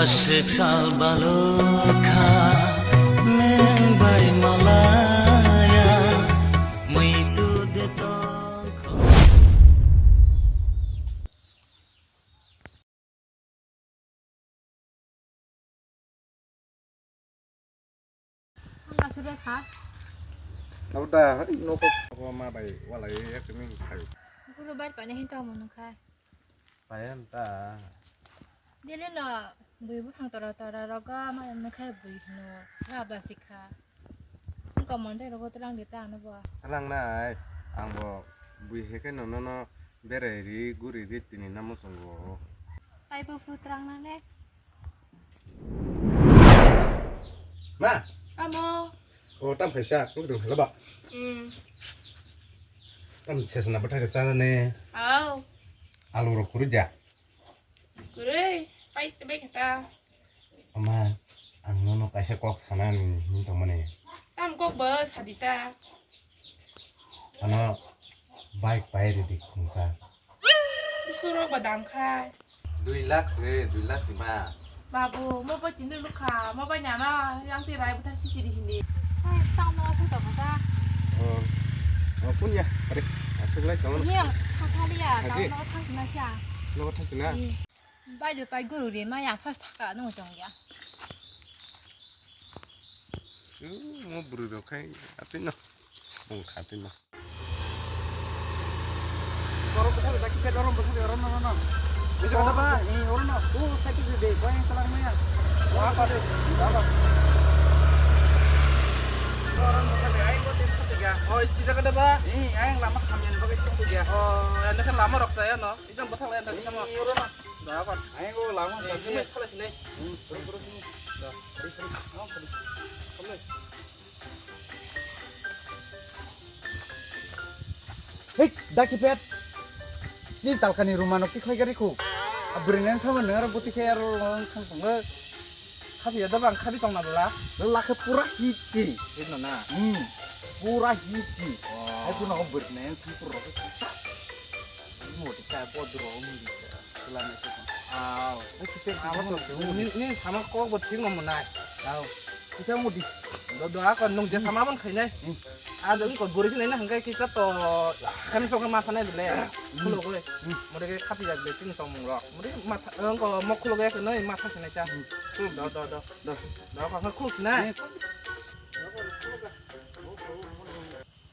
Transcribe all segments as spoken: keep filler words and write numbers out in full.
Sik sal balokha nwng bai malaya, muitu de tongkha. Ang aswk bai kha. Abo da, hai, nokho. Abo ma bai, walai, yak ni khai. Guru bar pani hin tamo nung kha. Payan ta. Dili no, bui buphang tora tora rogo, ma nung khai bui hino, ga ba sikha. Ang komon de rogo tlang de ta ano bo. Tlang nai, ang bo bui he kai no, no, no, berai ri, guri ri, tini namo songo. Tai bo phu tlang na le. Ma. Amo. O, tam khaisa, nukdong khala ba? Hmm. Tam sesna bwthai khe chana ne. Au. Alu rok kuru ja. Kuru, pai te bai khata. Ama, ang nono kaisa kok sana ni hin tong mani. Tam kok bo sadi ta. Ano bike pai ridi khumsa. Bisurok ba dam kha. Dui lakh se, dui lakh se ba. Babu, mo bai tini lukha, mo bai nana, yang ti rai buthar si chiri hindi. Hai, tang mo asuk ta buka. Oh. Oh, pun ya, pare. Asuk lai, tang. Iya, kotha liya, tang mo thang sina siya. Nogo thang sina. Bai de pai guru re ma ya thas thaka no jong ya. Mo buru rok khai, apin no. Bung kha apin no. Oro bwthar da khe, oro bwthar, oro no, no, no. Bisa kata ba? Eh, oro no. Oh, sakit de, kau yang telang maya. Wah, apa de? Apa? Oro bwthar de, aing kau tin satu ya. Oh, bisa kata ba? Eh, aing lama kami yang pakai satu ya. Oh, yang dekat lama rok saya no. Bisa bwthar yang tadi sama. Eh, oro no. Da apa? Aing kau lama. Eh, sakit. Ini kalau sini. Hmm, terus, terus ini. Da, terus, terus. Oh, terus. Terus. Hei, daki pet. Ni talkani rumano tikhlai gari khu. Abrini thama nang aro buti khai aro thang thang. Khabi ada bang khabi tong na bela. Lakhe pura hit si. Hit no na. Hmm. Pura hit si. Oh. Aku nak abrini thang pura kisa. Mo di ka bodro mo di ka. Aw. Ni, ni sama kok bo thik no monai. Aw. Kisa mudi. Do, do, ako nung je sama mon khainai. Hmm. A do ko buri sinai na hangkai kisa to hem song ma sanai bele. Hmm. Khulo goi. Hmm. Mode ke khapi jak bele tin tong mung rok. Mode matha, ko mok khulo goi ko noi matha sinai cha. Hmm. Do, do, do. Do. Do ko khuluk sinai. Hmm.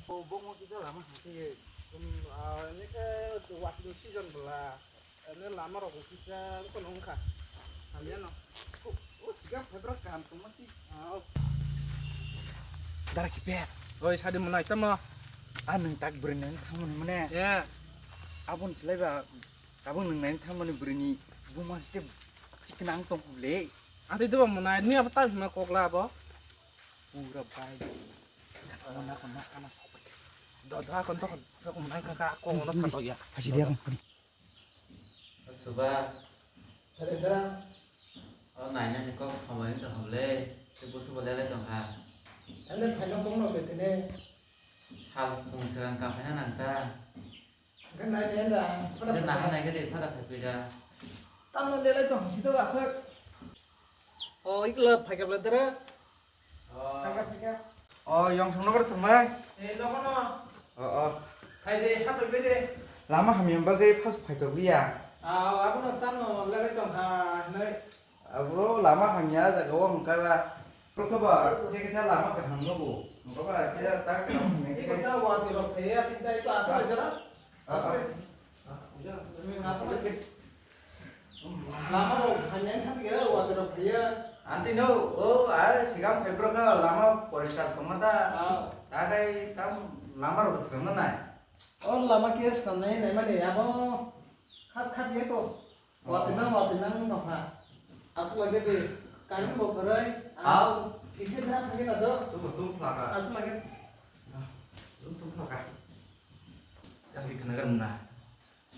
Bo mo kisa lama hangkai. Um, ah, ini ke waktu season bela. Ene lama rok kisa kono wngkha. Hamya no. O, o, siga phebra kaham tongma si. Ah, o. Dara kiper. Oi, sadi monai tamo. A nwng tak bwrwi nang thangmani mane. Ya. Aboni slai ba tabuk nwng nang thangmani bwrwini buma te chiknang tong kule. Ante doba monai ni abo ta hima kokla abo. Pura bai. Kona kona kana sopai. Do do kon to kon. Ko monai ka ka ko no sato ya. Haji dia kon. Suba. Sadendra. O naina ni kok somoi wngtong hable. Tei busu bo lele tongkha. Ande phaino kok no betene. Sal bung swkang kaphaina nangta. Hwnkhe naina enda. Naha naikhe de phada phaiphai da. Tamno lele tong sito aswk. O ikla phaikabla dara. Phaika, phaika. O, yong thangno bar thangbai? Eh, nogo no. O, o. Phai de, hapai bai de. Lama hamya bagwi phas phaitok liya. Ah, abono tamo lele tong ha, hinoi. Abo lama hamya jaga o hwnkara. Koba, kisa lama kaham nogo. Koba, kisa tak kaham. Iko ta wa tiro phaiya, tin tai to asai jara. Asai. Lama rok hamya wngkha tei wacha rok phaiya. Anti no, o, a, sigang phaibrokno lama poriskar tongma ta. Ah. Ta khai tam lama rok swrwngna nai. O lama khe swnamnai naimani abo khas kha biya ko. Watwi nang, watwi nang wng tongkha. Aswk lage de, kainwi bo kwrwi. Hao. Kisa da phagwi na do. Tum, tum phlaka. Aswk lage. Tum, tum phlaka. Yang si khna gan na.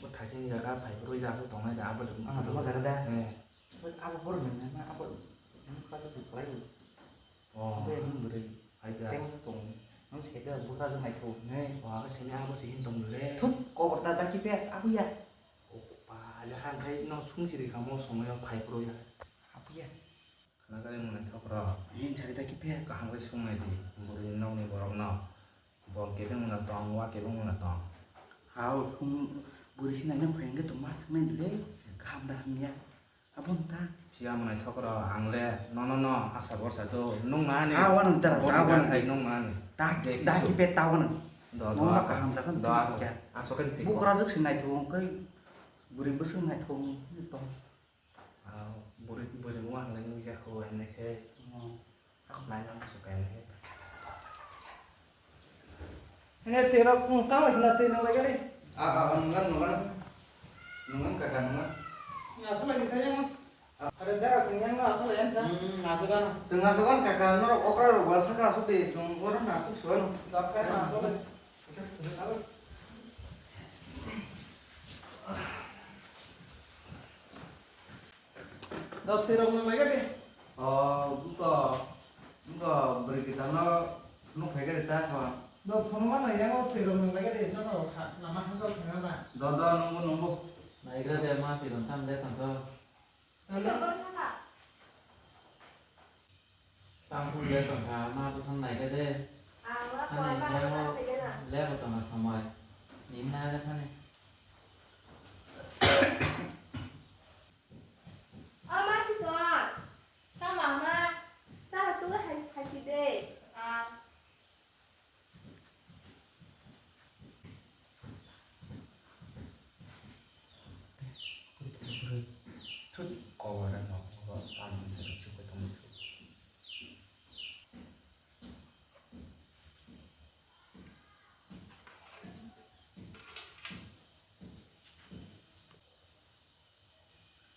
Bo thaising jaga phai bwrwi ja aswk tongnai da, abo de. Ang aswk jaga da. Eh. Abo bor nang na, abo nang ka tu kwlai. Oh. Abo yang bwrwi. Hai da. Tei tong. Nang se da bwkha jong nai thu. Nei. Oh, abo sini abo si hin tong le. Thut, kobor ta da ki pe, abo ya. O pa, ya han khai no sung si ri kha mo somoi o phai bwrwi ya. Abo ya. Nagari mwnai thok rok. Hin sari ta kiphe. Kaham khe sung nai di, bwrwi nokni borok no. Bol kebeng mwnai tong, wa kebeng mwnai tong. Hao sung bwrwi si nai nang phai hwnkhe tong ma sung nai le kaham da hamya. Abo wng ta. Phiya mwnai thok rok ang le nono no asa borsa do nung na ni. Ah, wano da, body da, wano. Hai nung na ni. Da, da kisu. Kiphe ta wano. Do, do, nung ma kaham jagan do, do, kya. Asok khe thik. Bukhra jwk si nai thung khe bwrwi bwswk nai thung tong. Ah, bwrwi, bwrwi buma hwnwi nukya kho, hwnwi khe. Hmm. Naina muchung khe hwnwi khe. Hwnwi twi rok, hmm, tamo hwnwi twi nang lai gari. Ah, ah, ah, nungan, nungan. Nungan kaka, nungan. Aswk lai khe yang. Are dara sing yang aswk lai yang kha. Hmm, aswk ano. Sing aswk ano kaka, norok okra rok ba saka aswk de, chung oro na aswk suan. Dakka na aswk lai. Dot twi rok nang lai gari. Oh, buko, buko bwrwi kwtal no nuk phai gari ta kho. Dot phone ma nai yang o twi rok nang lai gari, joto ha, lama ha jok thang na. Do, do, nungbo, nungbo. Naigra de ma si ron tam de tang to. Hello. Tang phone de tang kha, ma bwsang nai de de. Ani yang o le bo tong na samai. Ni na ga thani. O ma si to. Tamo ma. Sa tu hai hai si de. Ah. Thut, cover no, cover, tam, se, chukwe, tam, chukwe.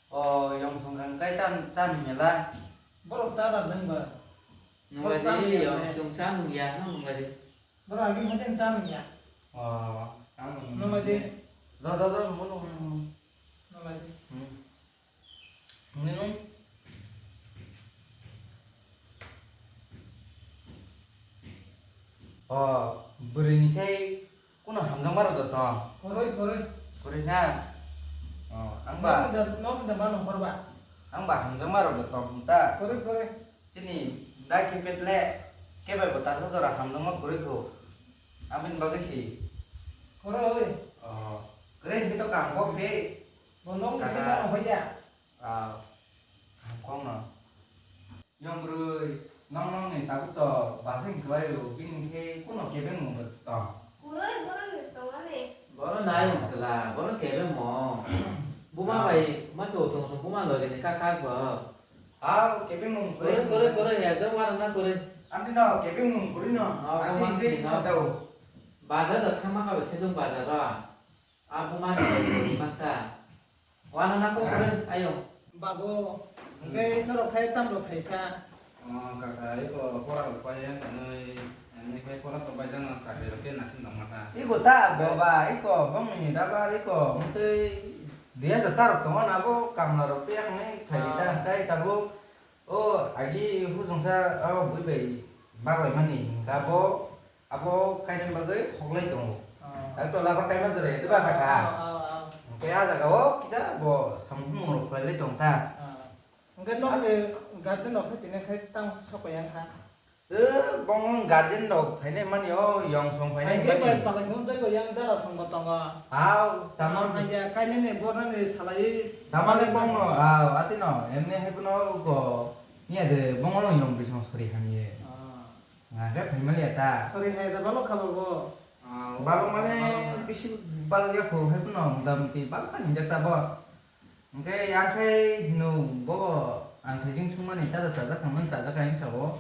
O, yong song kang kai tam, tam mela. Borok sa da nang ba. Nung lai di, yong song sa nung ya, nung lai di. Borok agi mungkin sa nung ya. O, ang nung lai di. Do, do, do, nung, nung, nung. Nung lai di. Hmm. Nung, nung. O, bwrwi ni khai kuno hamjakma rok da tong. Kwrwi, kwrwi. Kwrwi na? O, ang ba. Nokni da, nokni da mano hor ba? Ang ba hamjakma rok da tong ta. Kwrwi, kwrwi. Chini da kipet le, kebai bo ta jora hamjakma kwrwi kho. Aboni bagwi si. Kwrwi. O, kwrwi hwnkhe to kaham kok se. Bo nokni se mano hor ya. Ah, kaham kok no. Yong bwrwi, nong nong ni tabuk to basing kwlai o, bini khe kuno kebeng mung tong. Kwrwi borok ni tong ani. Bono nai mung sala, bono kebeng mo. Buma bai, ma so tong tong buma logi ni kak kak bo. Ah, kebeng mung kwrwi. Kwrwi, kwrwi, kwrwi, ekdom wana na kwrwi. Anti no, kebeng mung kwrwi no. Ah, anti buma khe si no. Masa o. Bazar da thangma ka se jong bazar ba. Abo ma ni bai tongwi man ta. Wana na ko kore, ayo. Babu, hwnkhe norok khai tam rok khaisa. O, kaka, iko pora rok pai ya, kanwi, ani khai pora to bai jang, chakri rok khe naising tong ma ta. Iko ta, boba, iko bongni rabar, iko mutwi dui hajar ta rok tongo na, abo kamla rok tei yakni khai ta, ah, hwnkhe tabuk, o, agi hujungsa, o, bui bai baglai mani, hwnkhe abo, Abo kainwi bagwi hoklai tongo. Ah. Dak tola bo kaima jora ya, diba, kaka? Ah, ah, ah, ah. Hwnkhe ah jaga o kisa bo samung humung rok khlai lai tong kha. Ah. Hwnkhe nok se guardian rok phai tini khai tang sok ya kha. Eh, bong guardian rok phainai mani o, yong song phainai mani. Hwnkhe bai salai mun jai bo yang dara song bo tongo. Aw, sama. Hwnkhe kainani bornani salai. Tamani bong no, aw, atino, emni hai bono ko, niya de, bong no yong bisong sori hamye. Ah. Nga khe phaimaliya ta. Sori hai da balok kha bo. Ah, balok mane balok. Bisi balok ya kho hai phano mota muti balok kha hinjak ta bo. Hwnkhe yang khai hino bo ang khai jing sungmani chaja chaja khamani chaja kha hinsa bo.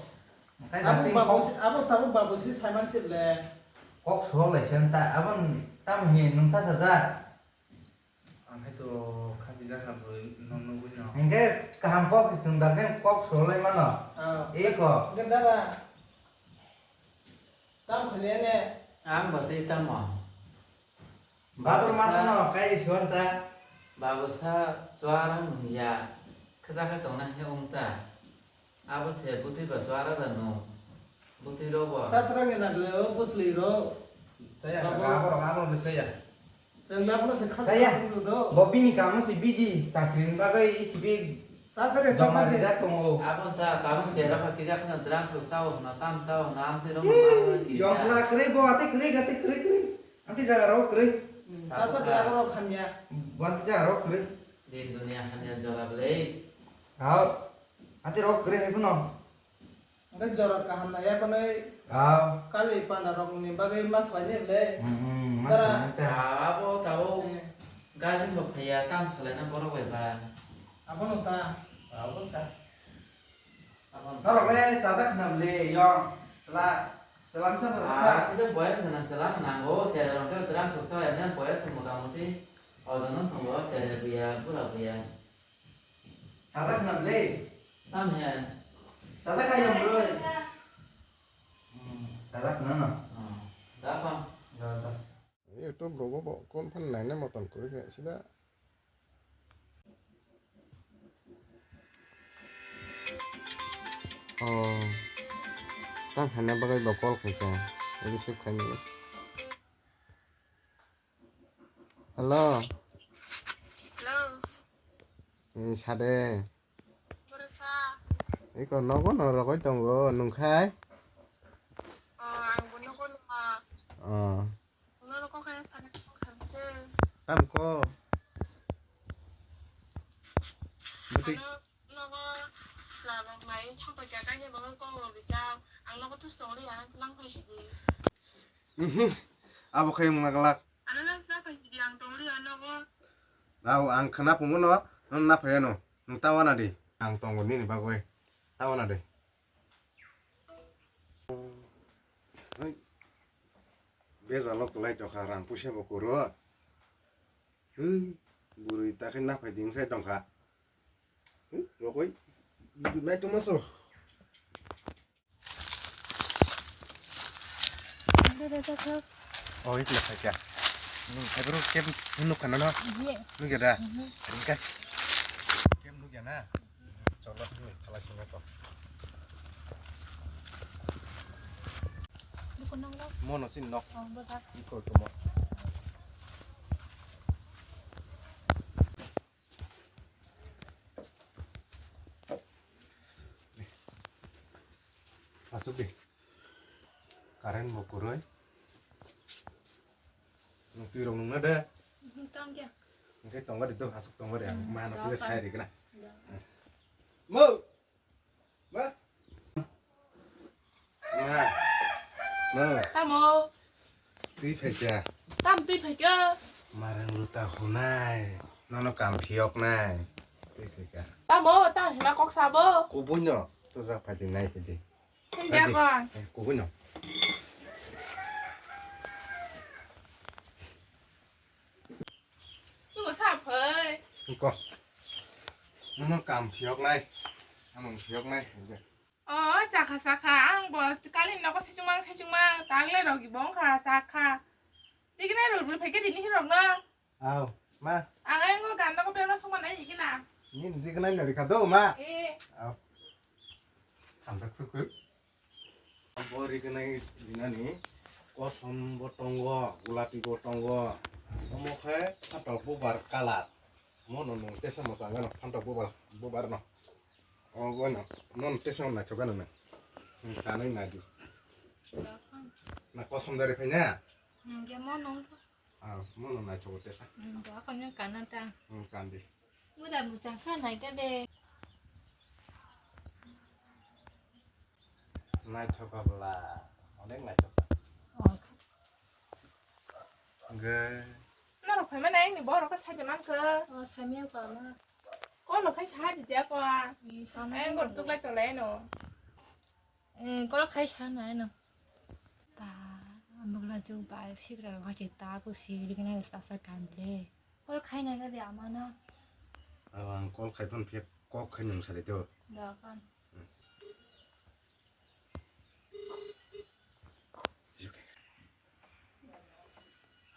Hwnkhe abo dati babu kok si, abo tabuk babu si saiman sip le. Kok sok lai sen ta abon tam hi nung cha chaja. Ang hai to kha bijak ha bwrwi no nugwi no. Hwnkhe kaham kok se chwng da khe kok solai mano. Ah. Eko. Hwnkhe dada. Tam khali ane. Ang ba tei tamo. Bathroom masa no kai suar ta. Babu sa chuarang ya. Khajak khe tongna he wng ta. Abo se bwtwi ba chuara da no. Bwtwi robo. Satrang ni naglo bwsli ro. Chaya, babu. Abo rok abo rok chaya. Chwng abono se khas Chaya. Khas wngdo. Bo bini kamo se busy, chakri ni bagwi khibi Tasa de, tasa de. Joma rijak tongo. Abon ta, tabuk cherok kha kija khna drang sok sao hna, tam sao hna, amtwi rok ma hna kija. Yong sla kwrwi bo, atwi kwrwi, atwi kwrwi, kwrwi. Amtwi jaga rok kwrwi. Hmm, tasa de abo rok hamya. Bo amtwi jaga rok kwrwi. Din dunia hamya jora belai. Hao. Atwi rok kwrwi hai phano. Hwnkhe jora kaham naiya hwnwi. Ah. Kali panda rokni bagwi ma swlainai le. Hmm, hmm, ma swlainai ta. Abo tabuk. Eh. Guardian bo phaiya, tam salaina borok bai ba. Abono ta. Abo ta. Abono ta. Norok le chajak khna le, yong, chwla, chwla misa chajak kha. Ah, kisa boyas gwnang chwla nango, chera rok khe drang sok sa ene boyas motamuti ojon wng tongo, chera buya, bura buya. Sajak na ble. Tam he. Sajak na yang bro. Hmm. Sajak na na. Hmm. Da pa. Da da. YouTube rogo bo kon phan naina moton kuri khe sida. Oh. Tam hana bagwi bo call khai kha. Receive khai ni. Hello. Hello. Eh, sade. Boro sa. Iko nogo no rogoi tongo, nungkhai? Oh, ang bo nogo nungha. Oh. Nono kok kaya sade kok khamse. Tam ko. Buti. Ano nogo sla rok nai, chapa kya kaini bagwi kok rok rijak. Ang nogo tus tongri, ang lang phai sidi. Ihi, abo khai wng naglak. Ano na sna phai di ang tongri ano go. Rao ang khna phungo no, no na phai ano. Nung ta wana di. Ang tongo nini bagwi. Ta wana di. Oi. Beza lok lai tokha rang puisa bo kuro. Hui, buri ta khai na phai ding sai tongkha. Hui, rokoi. Nai tongma so. Dada, dada, dada. Oh, itu lah saja. Hmm, saya baru kem nuk kan, no? Iya. Nuk ya, dah? Mhm. Ringkas. Kem nuk ya, nah? Coba dulu, kalau sini masuk. Nuk kan, nok? Mau nasi nok? Oh, betul. Ikut ke mau. Asuk di. Current bo kwrwi. Nwng twi rok nungna de? Mhm, tong khe. Hwnkhe tongba di to, asuk tongba di. Ang ma no tong khe sai ri gana. Mo! Ma? Ma. No. Tamo. Twi phaikha. Tam twi phaikha. Marang luta hunai. Nono kam phiyoknai. Twi phaikha. Tamo, tam hima kok sabo. Kubuino. Tujak phaidi nai phaidi. Sing dia kwan. Eh, kubuino. Tunggu saphai. Ko. Nono kam phiyoknai. Samung phiyoknai. O, chakha, chakha, ang bo kalini nogo saichungma, saichungma, tagle rok bo wngkha, chakha. Tikna rok rw phaikhe tini hirok no. Aw, ma. Ang ayang go ganda ko bebra songma nai ikina. Ni dikna nari kha do, ma. Eh. Aw. Thamsak sukhu. Bo rignai rinani kosom bo tongo, gulapi bo tongo. Omo khe phantok bubar kalar. Mono nung tesa mwsang gano phantok bubar, bubar no. Obo no, non tesa naithok gano nang. Nung tanwi nadi. Na kosom dari phai na? Hingke mono wngkha. Ah, mono naithok tesa. Hmm, to ako nung kana ta. Hmm, kandi. Muda muchang kha nai ka de. Naithok ka bwla, onek naithok ka. Oh. Ge. Norok phaima nai ni borok ka saide man kha. Oh, saimya ko ama. Ko lo khai sa di dia ko. Ni sana. Eh, gor tuklai tolai no. Eh, kol khai sa na no. Ba, bwla juk ba sigra rok hai ta ko siri kana sta sa kan le. Kol khai na ga de ama na. Aw, ang kol khai phan phe kok khai nung sari to. Da kan.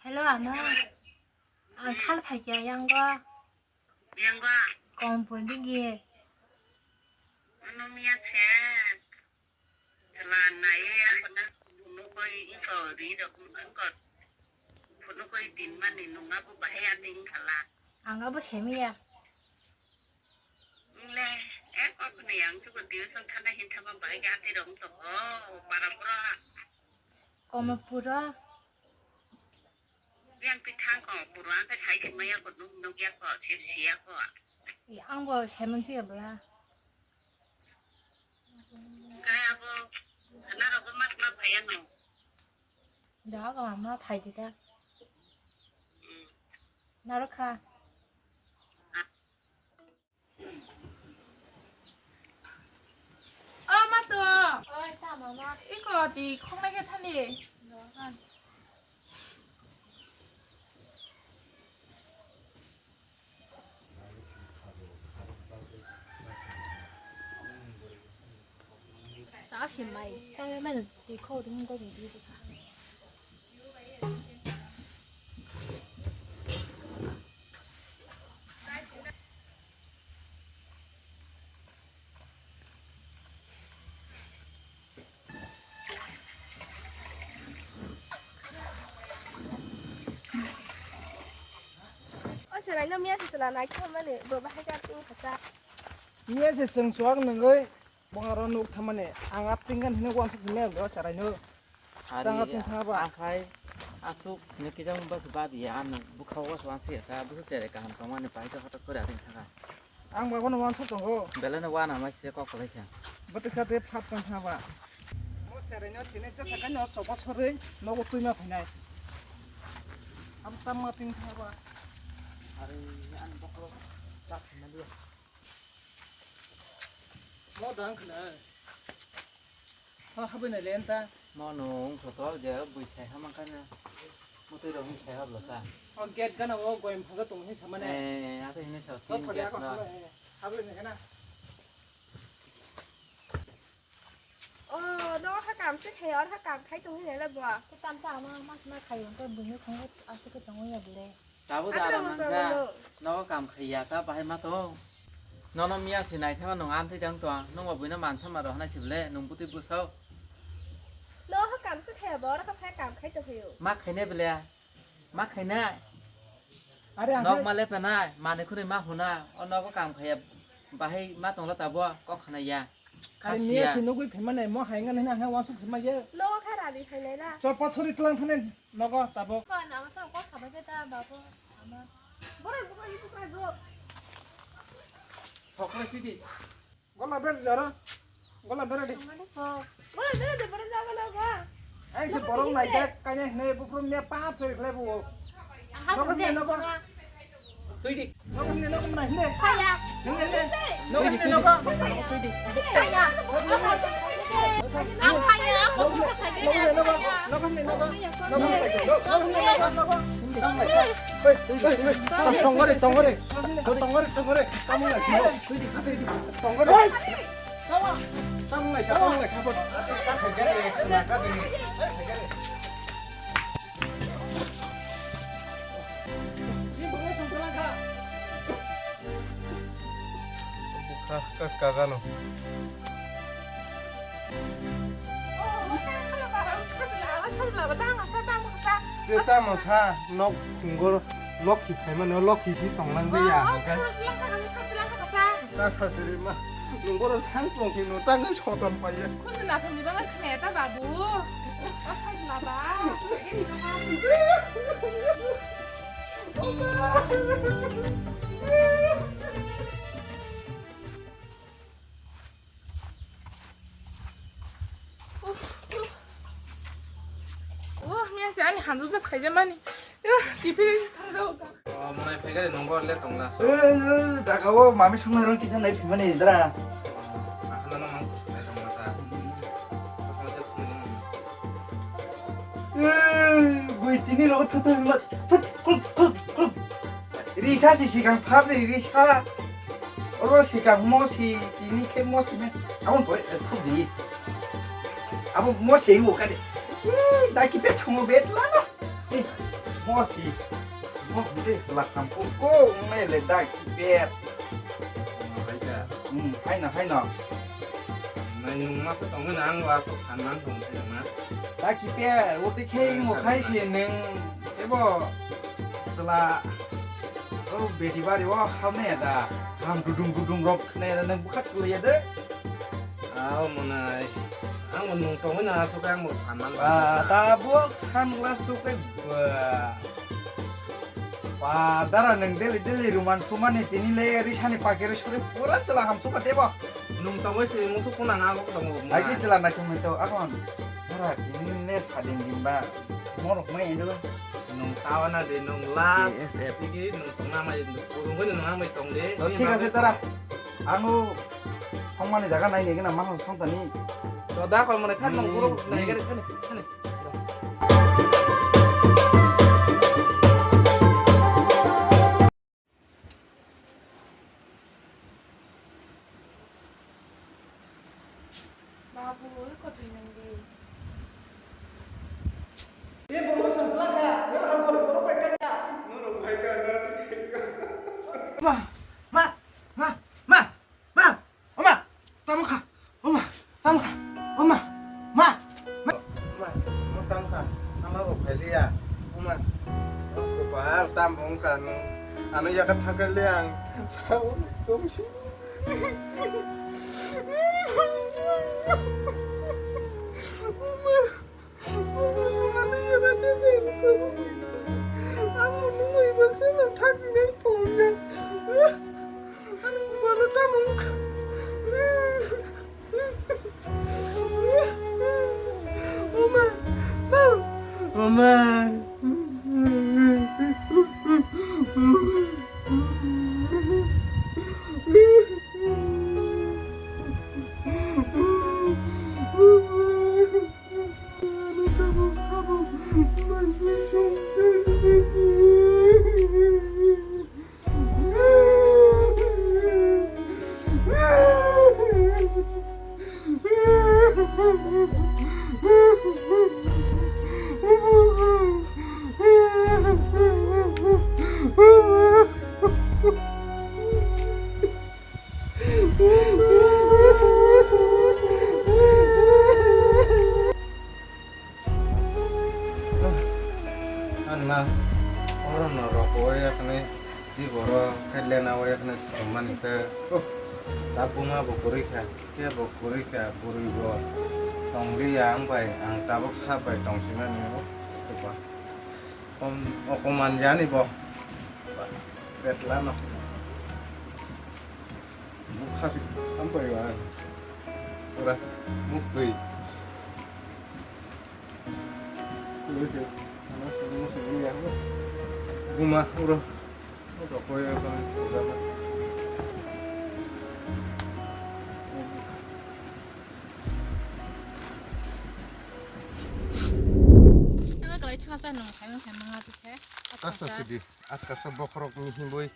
Hello, ama. Ang khal phai kya yang go. Yang go. Kom pon di gi. Ano miya che. Jela nai ya ko na. Bunu koi iso ri do ko. Bunu koi din mani nunga bu bahaya ding khala. Ang abo semiya. Nung Eh, kok ni yang tu ko tuition thana hin thama bai ga ti rong to ko, para pura. Koma pura. Yang pi thang ko, pura ang kai khai thima ya ko, nuk nuk ya ko, sip si ya ko. I ang bo Simon si ya bla. Kaya ko, na ro ko mat ma phaya no. Da ko ma phai di da. Hmm. Na ro kha. O mato. Oi, ta mama. Iko di khongnai khe thani. Ta si mai. Chang mai di kho ding ko di di. O chwraino miya se chwla naikhe mani bo bahai ka twi kasa. Miya se chwng chuwak nungwi. Bongaro nuk thamani ang apting gan hino wansuk simi ang do charaino. Tang apting thangba. Akhai asuk ne kijang bas babi ano bukha was wansi ta busu chere kaham tongmani paisa hata kore ating thanga. Ang bagono wansuk tongo. Belene wana mai se kok kolai kha. Bati kha te phat tang thangba. Mo charaino tine cha sakani o chopa sorwi nogo tuima phainai. Am tam apting thangba. Are an bokro ta thangma dia. Mo dang khna. Ho habwi nai le enta. Mo nung soto je bui sai hama kana. Mo twi rong sai hablo sa. O gate gana o goyam phaga tong hin samane. Eh, ate hini sa tin gate na. Habwi nai kana. O, no ha kam se khai or ha kam khai tong hin le bo. Ke tam sa ma ma ma khai on to bui ni khong asuk ke tong ya bile. Tabuk da aram nangkha. Nogo kam khaiya ta bahai ma tong. Nono miya si naithama nung amtwi tang tong. Nungbo buino mansa ma rohna sibole nung butwi bwsao. Nogo kam se khaiya bo oro kha phai kam khai tongphio. Ma khainai bole. Ma khainai. Are ang nok ma lepenai mani khurui ma huna. O nogo kam khaiya bahai ma tonglo tabo kok khanaiya. Are miya si nugui phimane mo haingan hina ha wansuk sima ye. Nogo kha rali khainai la. Chopasuri tlang phane. Nogo tabuk. Ko nama sa ko sabai ke ta babu ama. Borok buka ibu ka go. Thokle pidi. Gola ber jara. Gola ber di. Gola ber de borok jaga na ba. Ai se borok nai jak kanya hne buprum ne pa choi khle bu. Nogo ne nogo. Tui di. Nogo ne nogo nai hne. Kaya. Hne hne. Nogo ne nogo. Tui di. Kaya. Ang kaya, ang kaya. Tongore, tongore. Tongore, tongore. Tongore. Bukha kas kagano. Te tamo sa nok thungor lokhi phaimano lokhi si tonglang ya. Ta sasiri ma nungoro thang tongkhe no tang soton paiya. Khunju nathumni bagwi khna ta babu. O sajna ba. Oh, miya se ani hamjak jak khaijak mani. Yo, kiphil thangjak. Oh, mwnai phaikhe nungbo le tongla so. Eh, eh, daga o mami songna rong kisa nai phimani jra. Akhana no mang khusnai tongla sa. Khusnai jak khusnai. Eh, bui tini rok thut thut mat. Thut, khut, khut, khut. Risa si sikang phar de risa. Oro sikang mo si tini khe mo si ne. Abon pore, eh, khuk di. Abo mo si ngo kade. Eh, daki pet mo bet la na. Eh, mo si. Mo de sla kham ko ko ngai le daki pet. Hai da. Hmm, hai na, hai na. Nai nung masa tong na ang wa so khan man tong na. Daki pet, o te khe mo khai si nung. Ebo sla. O beti bari o hamne da. Ham dudung dudung rok khnai rana bwkha twlaiya de. Aw monai. Ang bo nwng tongwi no aswk ang bo phan man. Ba, tabuk sunglass tukai ba. Ba, dara nwng daily daily ruman thumani tini le risani pakiri suri pura chwla hamsukha debo. Nwng tongwi se musu khuna nga kok tongo. Agi chwla naithok naithok akhon. Dara tini le sading dimba. Morok mai endo. Nwng tawana de nwng last. K S F. Tigi nwng tongna mai urungwi nwng ang bai tong de. To thik ase dara. Ano songmani jaga nai nai gana mahal songtani. To da kol mane than nong puro nai gari thani thani. Babu, oi kotoi nang di. Tei borok samplakha, nang ham khorok borok bai kaya. Norok bai kaya, norok bai kaya. Ma, ma, ma, ma, ma, oma, tamo kha, oma, tamo kha, oma, ma, ma. Ma, ma, tamo kha, ama bo phailiya, oma. Kopal, tamo wngkha nung, ano yakat thangkha le ang, sao, tongsi. Oma. Oma. Ani ma, oro no rok o ya kane, di boro khaile na o ya kane thumani te. Oh, ta buma bo kwrwi kha, khe bo kwrwi kha, bwrwi bo tong li ya, ang bai, ang tabuk sa bai tong simani, oh, tupa. Kom, oh, koman yani bo. Betla no. Bukha si, ang bai ba. Pura, muktwi. Buma, uro. Ano kwlai thangsa nung khaimang khaimang a twi khe. Atkasa sidi, atkasa bokhorok ni himwi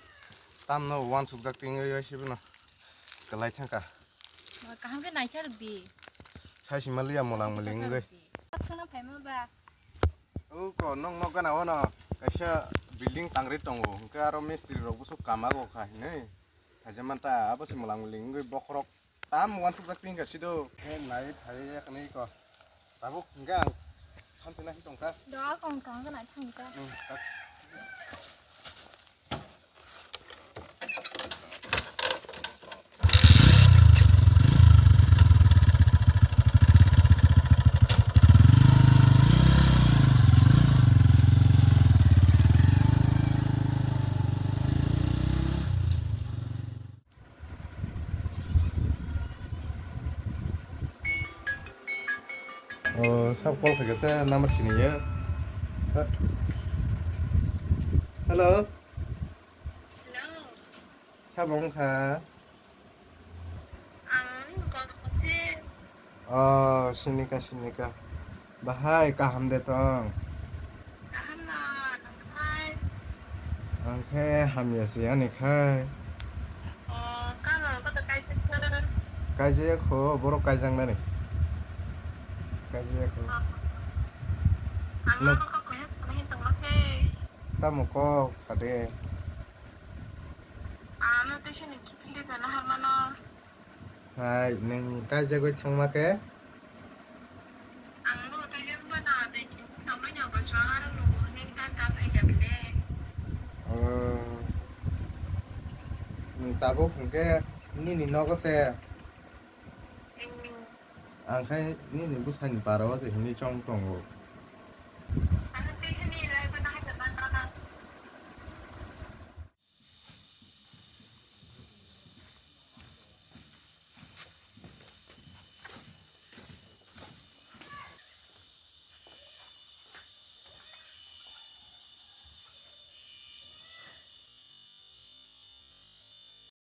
tamno wansukjak tingwi bai sibino kwlai thangkha. Ba, kaham khe naithar di. Sai sima liya molang moling wngwi. Thangna phaima ba. O ko, nong nok gana wano kaisa building tangri tongo, hwnkhe aro mistri rok busu kama go kha hinwi. Thaisa manta abo se molang moling wngwi bokhorok tam wansukjak tingkha sido. He nai phai yakni ko. Tabuk hwnkhe ang thamchi nai tongkha. Do kong tong gana thangkha. Hmm, tak. O, sab call khaikha se number sini ya. Hello. Hello. Sabo wngkha? Ang Gopal se. Oh, sinika, sinika. Bahai kaham de tong? Kaham no, nang khai. Ang khe hamya se ani khai. Oh, kano koto kaisa khe? Kaijaya kho, borok kaijaknani. Kaijaya kho. Oh. Ang no kok kok khe tongma khe. Tamo kok sade. Ano tei sini chikli jana hamano. Hai, nwng kaijagwi thangma khe? Ang bo tei lemba na tei chini samai na bo chwng aro lugu hwnwi ta ta phai jak le. Oh. Nwng Tabuk hwnkhe nini nogo se. Ang khai nini bwsani para o se hinwi chong tongo.